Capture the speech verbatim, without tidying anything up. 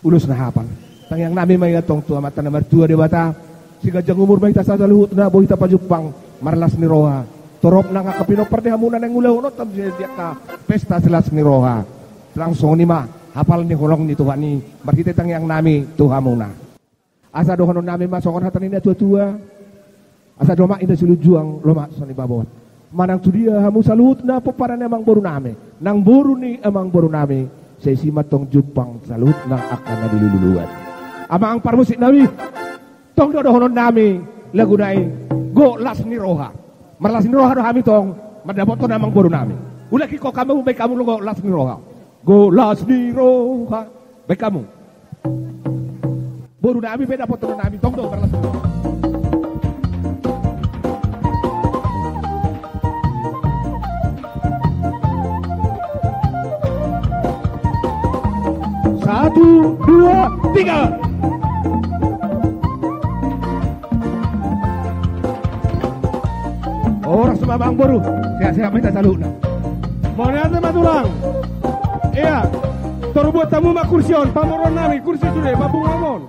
Ulos na hapal. Tangiang nami ma i antong tu Amanta na martua Debata. Siganjang umur ma hita saluhutna, boi hita pajumpang marlas ni roha. Torop nang angka pinompar ni hamuna naeng ulaononta di angka pesta silas ni roha. Laos songon i ma hapal ni holong ni Tuhan i marhite tangiang nami tu hamuna. Asa dohonon nami ma songon hata ni na tua-tua. Asa lomak inda silunjuang, lomak so nibaboan. Manang tu dia hamu saluhutna pomparan ni amangboru nami, nang boru ni amangboru nami, sai disi ma antong jumpang saluhutna angka na niluluan. Amang parmusik nami, tong do dohonon nami laguna i, Gok Las ni Roha. Marlas ni roha do hami tong mandapothon amangboru nami. Ulakhon hamu, baen hamu Gok Las ni Roha. Gok las ni roha. Baen hamu. Boru nami pe dapothon nami, tong do marlas ni roha. Satu, dua, tiga. Horas ma amangboru. Sehat-sehat ma hita saluhutna. Mauliate ma tulang. Ia. Tor buat hamu ma kursi on, pamoruon nami kursi sude, papungu hamu on.